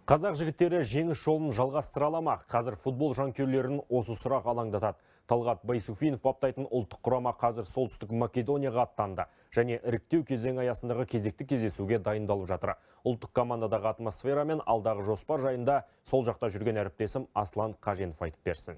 Қазақ жігіттері жеңіс жолын жалғастыра ала ма? Қазір футбол жанкүйерлерін осы сұрақ алаңдатады. Талғат Байсуфинов баптайтын ұлттық құрама қазір Солтүстік Македонияға аттанды және іріктеу кезеңі аясындағы кезекті кездесуге дайындалып жатыр. Ұлттық командадағы атмосфера мен алдағы жоспар жайында сол жақта жүрген әріптесім Аслан Қаженов айтып берсін.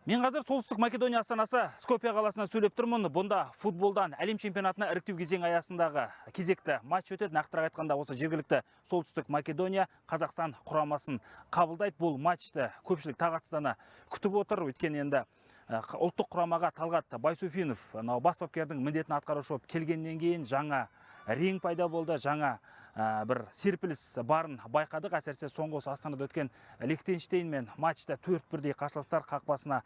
Мен қазір Солтүстік Македония астанасы Скопье қаласынан сөйлеп тұрмын. Бұнда футболдан әлем чемпионатына іріктеу кезеңі аясындағы кезекті матч өтеді. Нақтырақ айтқанда, осы жергілікті Солтүстік Македония Қазақстан құрамасын қабылдайды. Бұл матчты көпшілік тағатсыздана күтіп отыр. Өйткені енді ұлттық құрамаға Талғат Байсуфинов мынау бас бапкердің міндетін атқарушы болып келгеннен кейін жаңа рең пайда болды, жаңа бір серпіліс барын байқадық. Әсіресе соңғы осы Астанада өткен Лихтенштейнмен матчта төрт бірдей қарсыластар қақпасына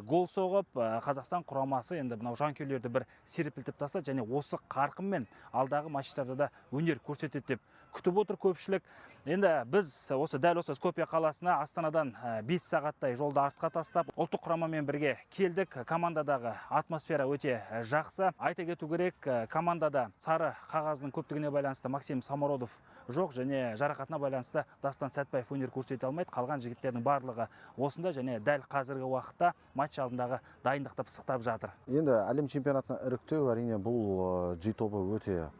гол соғып, Қазақстан құрамасы енді мынау жанкүйерлерді бір серпілтіп тастады және осы қарқынмен алдағы матчтарда да өнер көрсетеді деп күтіп отыр көпшілік. Енді біз осы дәл осы Скопье қаласына Астанадан 5 сағаттай жолды артқа тастап, ұлттық құрамамен бірге келдік. Командадағы атмосфера өте жақсы. Айта кету керек, командада сары қағаздың көптігіне байланысты Максим Самородов жоқ және жарақатына байланысты Дастан Сәтбаев өнер көрсете алмайды. Қалған жігіттердің барлығы осында және дәл қазіргі уақытта матч алдындағы дайындықты пысықтап жатыр. Енді әлем чемпионатына іріктеу, әрине, бұл G тобы өте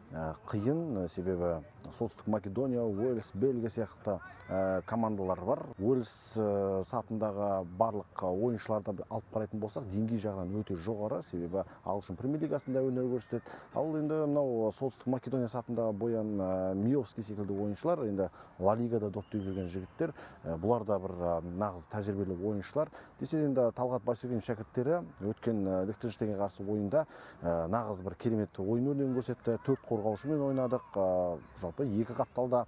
қиын, себебі Солтүстік Македония, Уэльс, Бельгия сияқты командалар бар. Уэльс сапындағы барлық ойыншыларды алып қарайтын болсақ, деңгей жағынан өте жоғары, себебі ағылшын премьер лигасында өнер көрсетеді. Ал енді мынау Солтүстік Македония сапындағы Боян Миовский секілді ойыншылар енді Ла Лигада доп теуіп жүрген жігіттер, бұлар да бір нағыз тәжірибелі ойыншылар. Десе де, енді Талғат Байсуфинов шәкірттері өткен Лихтенштейнге қарсы ойында нағыз бір керемет ойын өнерін көрсетті. Төрт қорғаушымен ойнадық, жалпы екі қапталда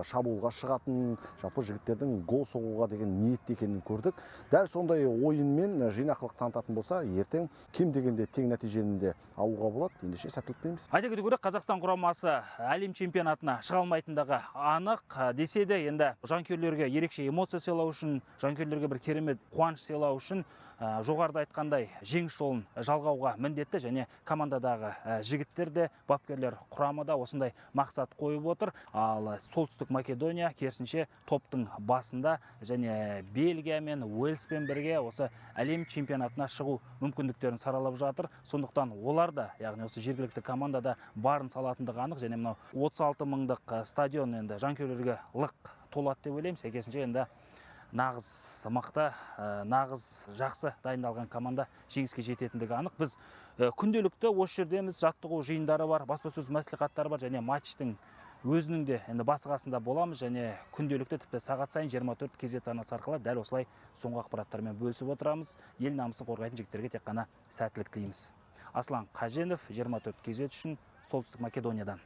шабуылға шығатын, жалпы жігіттердің гол соғуға деген ниетті екенін көрдік. Дәл сондай ойынмен жинақылық танытатын болса, ертең кем дегенде тең нәтижені де алуға болады. Ендеше, сәттілік тілейміз. Айта кету керек, Қазақстан құрамасы әлем чемпионатына шыға алмайтындығы анық. Десе де, енді жанкүйерлерге ерекше эмоция сыйлау үшін, жанкүйерлерге бір керемет қуаныш сыйлау үшін жоғарыда айтқандай жеңіс жолын жалғауға міндетті және командадағы жігіттер де, бапкерлер құрамы да осындай мақсат қойып отыр. Ал Солтүстік Македония керісінше топтың басында және Бельгиямен, Уэльспен бірге осы әлем чемпионатына шығу мүмкіндіктерін саралап жатыр. Сондықтан олар да, яғни осы жергілікті командада барын салатындығы анық және мынау 36 мыңдық стадион енді жанкүйерлерге лық толады деп ойлаймын. Сәйкесінше, енді нағыз мықты, нағыз жақсы дайындалған команда жеңіске жететіндігі анық. Біз күнделікті осы жердеміз, жаттығу жиындары бар, баспасөз мәслихаттары бар және матчтың өзінің де енді басы қасында боламыз және күнделікті, тіпті сағат сайын 24 KZ арнасы арқылы дәл осылай соңғы ақпараттармен бөлісіп отырамыз. Ел намысын қорғайтын жігіттерге тек қана сәттілік тілейміз. Аслан Қаженов, 24 KZ үшін Солтүстік Македониядан.